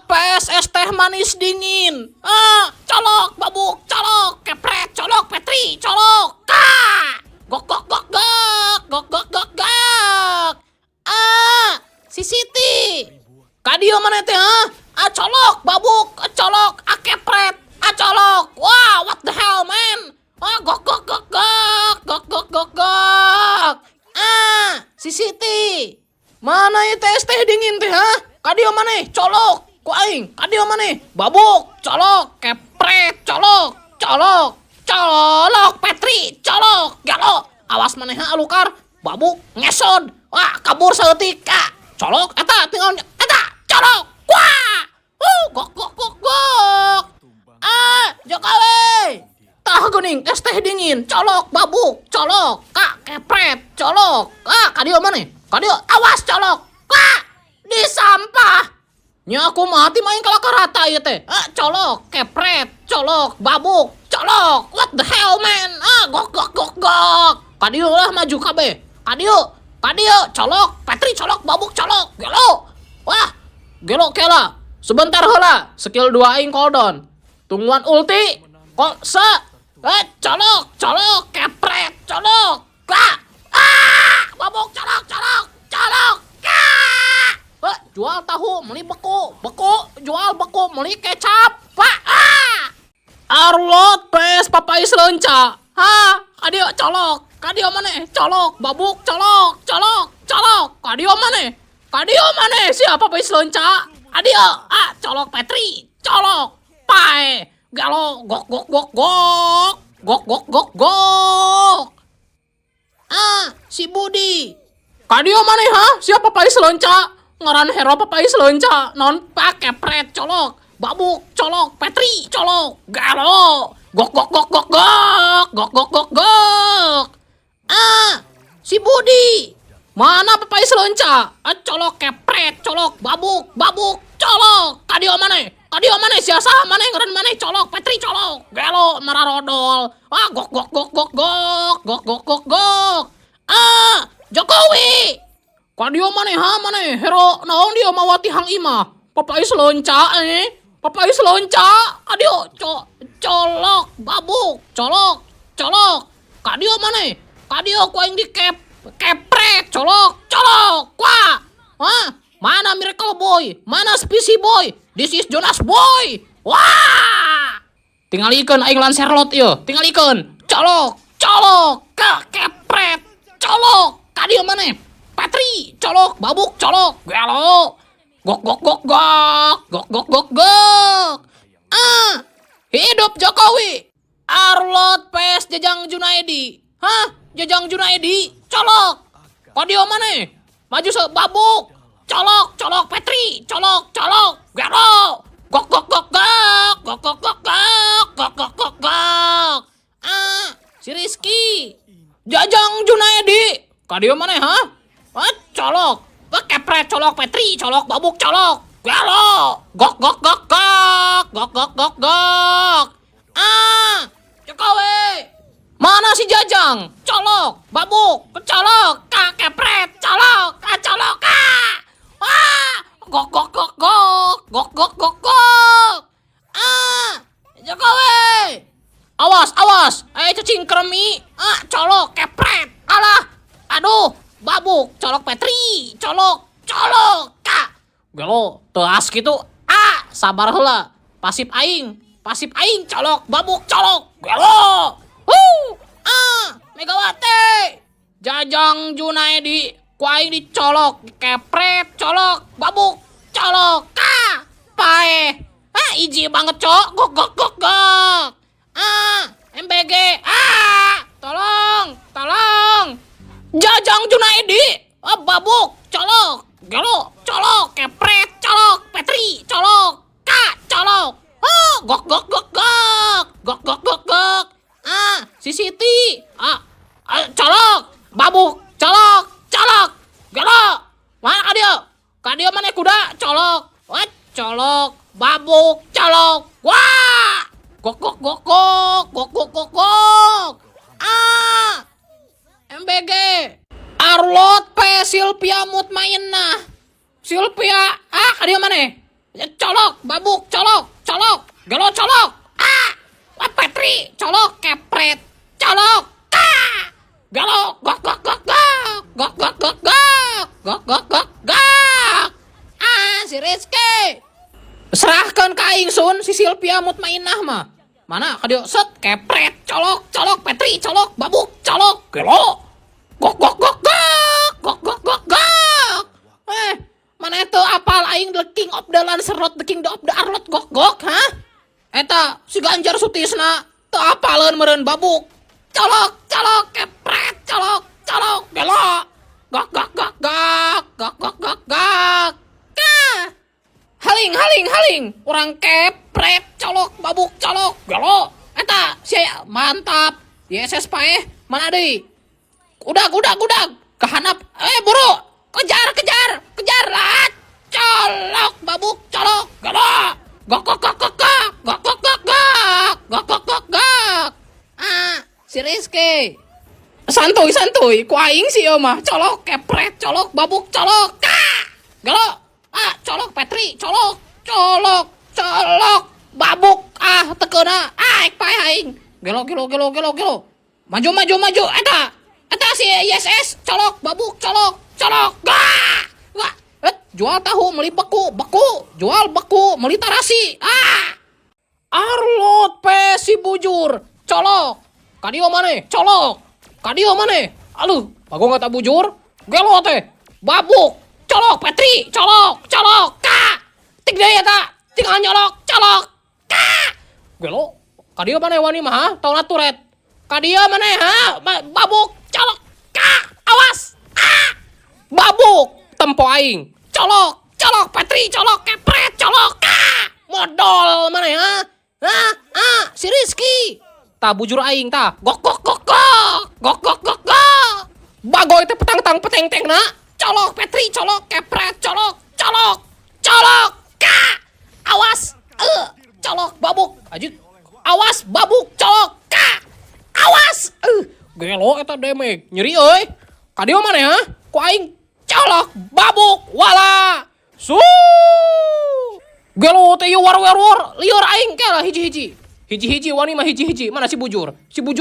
Arlott vs es teh manis dingin. Ah, colok, babuk, colok, kepret, colok, Petri, colok, ka. Gok gok gok gok, gok gok gok gok. Ah, si Siti. Kadieu mana teh, ha? Ah, colok, babuk, ah, colok, ah, kepret, ah, colok. Wah, what the hell, man? Ah, gok gok gok gok, gok gok gok gok. Ah, si Siti. Mana itu es teh dingin teh, ha? Kadieu mana? Colok, ku aing. Kadieu mana? Babuk, colok, kepret, colok, colok, colok, Petri, colok, galo. Awas maneh ha alukar, babuk, ngesod. Wah, kabur saeutik. Ah, colok, eta tinggal eta, colok. Wah! Gok gok gok gok. Ah, Jokowi. Tah geuning es teh dingin, colok, babuk, colok, kak, kepret, colok. Ah, kadieu mana? Kadieu, awas colok. Kak, di sampah. Nya aku mati main kalah rata ieu teh. Ah, colok, kepret, colok, babuk, colok. What the hell, man? Ah, gok gok gok gok. Kadieu lah maju kabeh. Kadieu, kadieu, colok, Petri colok, babuk colok, gelo. Wah, gelo kela. Sebentar heula, skill 2 aing cooldown. Tungguan ulti. Kok se eh, colok, colok, kepret, colok. Kak. Ah, babuk colok, colok, colok. Kak. Eh, jual tahu, beli beku, beku, jual beku, beli kecap. Pak. Ah. Arlott vs Papais leunca. Ha, kadieu colok. Kadieu mana? Colok, babuk, colok, colok, colok. Kadieu mana? Kadieu mana? Siapa Papais leunca? Kadieu, ah, colok Petri, colok. Pae, galo, gok gok gok gok. Gok gok gok gok. Ah, si Budi. Kadieu mana ha? Siapa Papais leunca? Ngaran hero Papais leunca. Non pake pret colok. Babuk colok, Petri colok. Galo. Gok gok gok gok gok. Gok gok gok gok. Ah, si Budi. Mana Papais leunca? Ah, colok kepret, colok, babuk, babuk, colok. Kadieu mana? Kadieu mana? Siasa mana ngaran mana? Colok, Petri colok. Gelo mararodol. Ah, gok gok gok gok gok. Gok gok gok gok. Ah, Jokowi. Kadieu mana ha mana? Hero naon dia mawa tihang imah? Papais leunca eh. Papais leunca. Kadieu colok, babuk, colok, colok. Kadieu mana? Kadieu ku aing dikep kepret, colok, colok. Wah. Hah? Mana Miracle Boy? Mana Spicy Boy? This is Jonas Boy. Wah! Tingalikeun aing Lancelot ieu. Tingalikeun. Colok, colok, ke kepret, colok. Kadieu mana? Petri, colok, babuk, colok. Gelo. Gok gok gok gok. Gok gok gok gok. Ah, hidup Jokowi. Arlott vs Jajang Junaedi. Hah? Jajang Junaedi, colok. Kadieu mana? Maju se babuk. Colok, colok Petri, colok, colok. Gelo. Gok gok gok gok. Gok gok gok gok. Gok gok gok gok. Ah, si Rizky. Jajang Junaedi. Kadieu mana ha? Ah, colok. Ah, kepret colok Petri, colok babuk colok. Gelo. Gok gok gok gok. Gok gok gok gok. Ah, Jokowi. Mana si Jajang? Colok, babuk, colok, kak kepret, colok, ah, colok, ah. Wah, gok gok gok gok, gok gok gok gok. Ah, Jokowi. Awas, awas, eh cacing kremi. Ah, colok, kepret. Alah, aduh, babuk, colok Petri, colok, colok, kak. Gelo, teas gitu. Ah, sabar heula. Pasif aing, colok, babuk, colok. Gelo. Huh. Ah, Megawati. Jajang Junaedi, ku aing dicolok, kepret, colok, babuk, colok, ka, pae. Ah, iji banget, cok. Gok gok gok gok. Ah, MBG. Ah, tolong, tolong. Jajang Junaedi. Ah, babuk, colok, gelo, colok, kepret, colok, Petri, colok, ka, colok. Oh, gok gok gok gok. Gok gok gok gok. Ah, si Siti. Ah, ah, colok, babuk, colok, colok. Gelo. Mana kadieu? Kadieu mana kuda? Colok. Wah, colok, babuk, colok. Wah! Gok gok gok gok, gok gok gok gok. Ah! MBG. Arlott vs Sylvia Mutmainah. Sylvia, ah kadieu mana? Colok, Babuk, colok, colok, gelo colok. Ah, wah Petri, colok, kepret, colok, ah, gelo, gok gok gok gok, gok gok gok gok, gok gok gok gok. Ah, si Rizky. Serahkan ka aing sun si Sylvia Mutmainah mah. Mana ka dieu set kepret colok colok Petri colok babuk colok gelo. Gok gok gok gok gok gok gok gok. Eh, mana itu apal aing the king of the Lancelot, the king of the Arlot gok gok, ha? Eta si Ganjar Sutisna teu apaleun meureun babuk. Colok colok kepret colok colok gelo. Gok gok gok gok gok gok gok gok. Kah. Haling haling haling urang kepret colok babuk colok gelo eta si mantap YSS paeh mana deui udah udah udah kehanap eh buru kejar kejar kejar lah colok babuk colok gelo gok gok gok gok gok gok gok gok gok gok gok gok gok. Ah, si Rizky santuy santuy ku aing sih mah colok kepret colok babuk colok kah gelo ah colok Petri colok colok colok babuk ah tekena ah ek paeh aing gelo gelo gelo gelo gelo maju maju maju eta eta si ISS colok babuk colok colok gah gah. Et, jual tahu beli beku beku jual beku beli tarasi ah Arlot si bujur colok kadio maneh colok kadio maneh aduh bagong kata bujur gelo teh babuk colok Petri colok colok ka tik deui eta tinggal nyolok colok ka gelo kadio maneh wani mah ha tong turet kadio maneh ha babuk colok ka awas ah babuk tempo aing colok colok Petri colok kepret colok ka modal maneh ha ha ah si Rizky tah bujur aing tah gok gok gok gok gok gok gok gok bagoy teh petang tang peteng teng na colok Petri colok kepret colok colok colok ka awas eh colok babuk aja awas babuk colok ka awas eh gelo eta damage nyeri euy kadio maneh ha ku aing colok babuk wala su gelo teh ieu war war war lieur aing ke lah hiji-hiji hiji-hiji wani mah hiji-hiji mana si bujur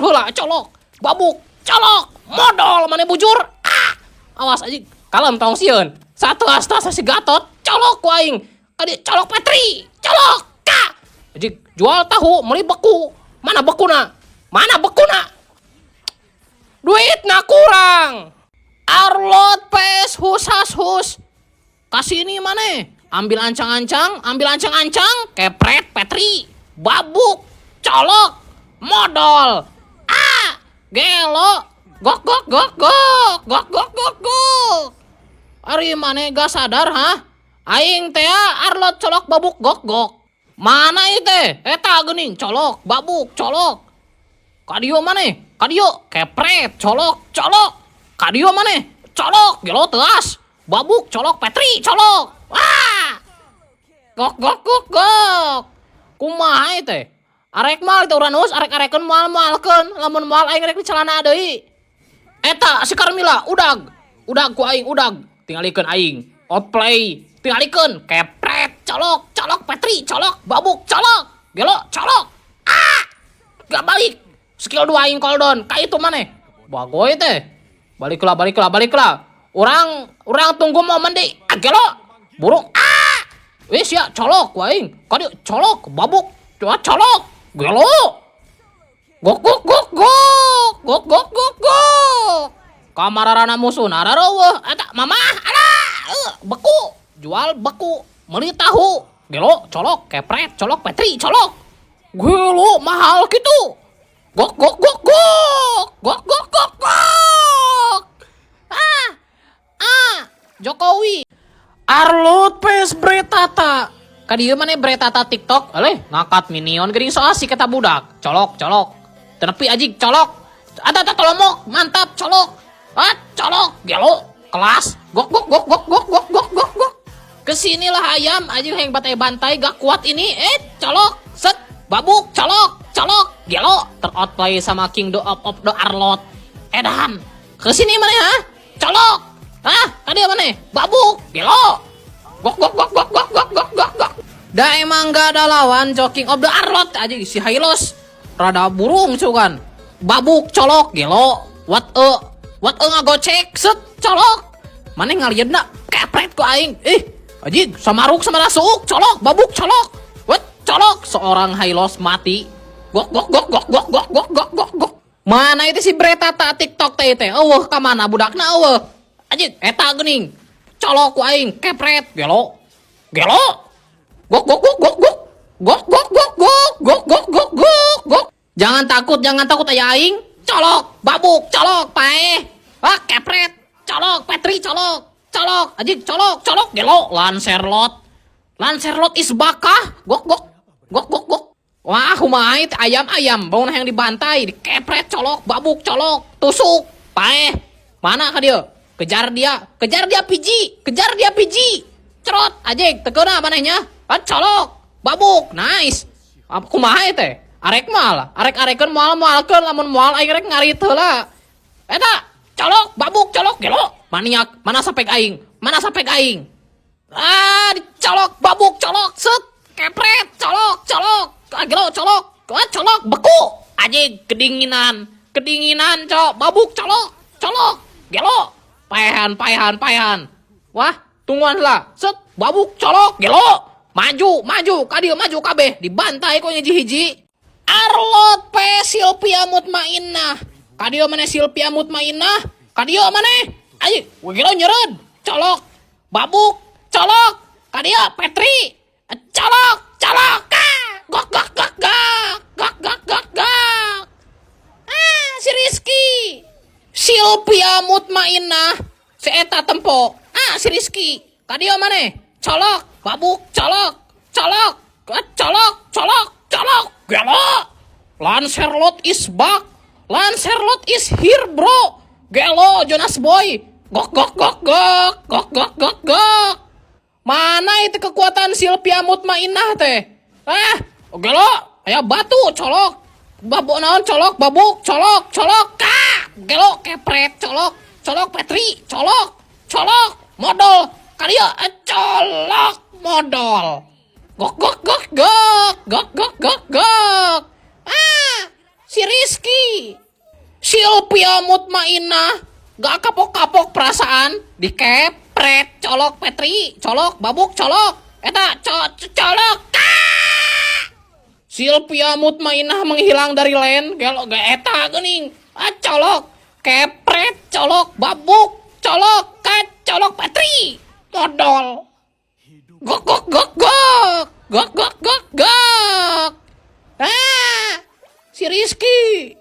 heula colok babuk colok modal mana bujur ah awas aja kalem tong sieun satu asta si Gatot colok ku aing kadi colok Petri colok ka aja jual tahu beli beku mana bekuna mana bekuna duit na kurang Arlot pes hus has hus kasih ini mana ambil ancang-ancang ambil ancang-ancang kepret Petri babuk colok modal ah gelo gok gok gok gok gok gok gok gok ari maneh gak sadar ha aing teh Arlot colok babuk gok gok mana itu eta geuning colok babuk colok kadio maneh kadio kepret colok colok kadio maneh colok gelo teas babuk colok Petri colok wah gok gok gok gok kumaha teh arek mal teh Uranus arek arekeun moal moalkeun lamun moal aing rek di celana deui eta si Carmilla udag udag ku aing udag tingalikeun aing outplay tingalikeun kepret colok colok Petri colok babuk colok gelo colok ah gak balik skill 2 aing cooldown ka itu maneh bagoy teh baliklah baliklah baliklah urang urang tunggu momen deh ah gelo burung ah wis ya colok ku aing kadi colok babuk coba colok gelo gok gok gok gok gok gok gok gok kamararana musuh nararaweuh eta mamah alah beku jual beku meuli tahu gelo colok kepret colok Petri colok gelo mahal gitu gok gok gok gok gok gok gok gok ah ah Jokowi Arlot pes bretata kadieu maneh bretata TikTok aleh ngakat minion geuning so asik eta budak colok colok tenepi anjing colok ada ada tolomok mantap colok ah colok gelo kelas gok gok gok gok gok gok gok gok gok kesinilah ayam anjing yang bantai bantai gak kuat ini eh colok set babuk colok colok gelo teroutplay sama King do of the Arlot edan kesini mana ha colok ah tadi mana babuk gelo gok gok gok gok gok gok gok gok gok. Da emang gak ada lawan joking of the Arlott aja si Hylos. Rada burung cuman. Babuk colok gelo. What a what a ngagocek set colok. Maneh ngaliedna kepret ku aing. Ih, anjing samaruk sama rasuk colok babuk colok. What colok seorang Hylos mati. Gok gok gok gok gok gok gok gok gok gok. Mana itu si Bretata TikTok teh teh? Euweuh ka mana budakna euweuh. Anjing eta geuning. Colok ku aing kepret gelo. Gelo. Gok gok gok gok gok. Gok gok gok gok gok gok gok gok gok. Jangan takut aya aing. Colok, babuk, colok, paeh. Ah, kepret. Colok, Petri colok. Colok, anjing colok, colok, gelo. Lancelot. Lancelot is bakah. Gok gok. Gok gok gok. Wah, kumaha teh ayam-ayam bauna yang dibantai, dikepret colok, babuk colok, tusuk, paeh. Mana ka dia? Kejar dia PG, kejar dia PG. Cerot, anjing, teu keuna manehnya. Ah, colok, babuk, nice. Apa kumaha teh? Arek moal, arek-arekeun moal moalkeun lamun moal aing rek ngarit heula. Eta, colok, babuk, colok, gelo. Maniak, mana sapek aing? Mana sapek aing? Ah, dicolok, babuk, colok, set, kepret, colok, colok, ah, gelo, colok, ah, colok, beku, anjing, kedinginan, kedinginan, cok, babuk, colok, colok, gelo, paehan, paehan, paehan, wah, tungguan lah, set, babuk, colok, gelo, maju, maju, kadieu maju kabeh, dibantai kok hiji-hiji. Arlott P Sylvia Mutmainnah, kadieu maneh Sylvia Mutmainnah, kadieu maneh, ayo, gelo nyereud, colok, babuk, colok, kadieu Petri, colok, colok, ah, gok gok gok gok, gok gok gok gok, ah, si Rizky, Sylvia Mutmainnah, si eta tempo, ah, si Rizky, kadieu maneh, colok, babuk, colok, colok, ah, colok, colok, colok, gelo, Lancelot is back, Lancelot is here bro, gelo Jonas Boy, gok gok gok gok, gok gok gok gok. Mana itu kekuatan Sylvia Mutmainnah teh? Ah, gelo, aya batu colok. Babuk naon colok, babuk, colok, colok, ka, gelo kepret, colok, colok Petri, colok, colok, modal, kadieu colok, modal. Gok gok gok gok, gok gok gok gok. Ah, si Rizky. Sylvia Mutmainnah gak kapok-kapok perasaan dikepret colok Petri colok babuk colok eta colok ka Sylvia Mutmainnah menghilang dari lane gelo gak eta geuning ah colok kepret colok babuk colok ka colok Petri modal gok gok gok gok gok gok gok gok ah si Rizky.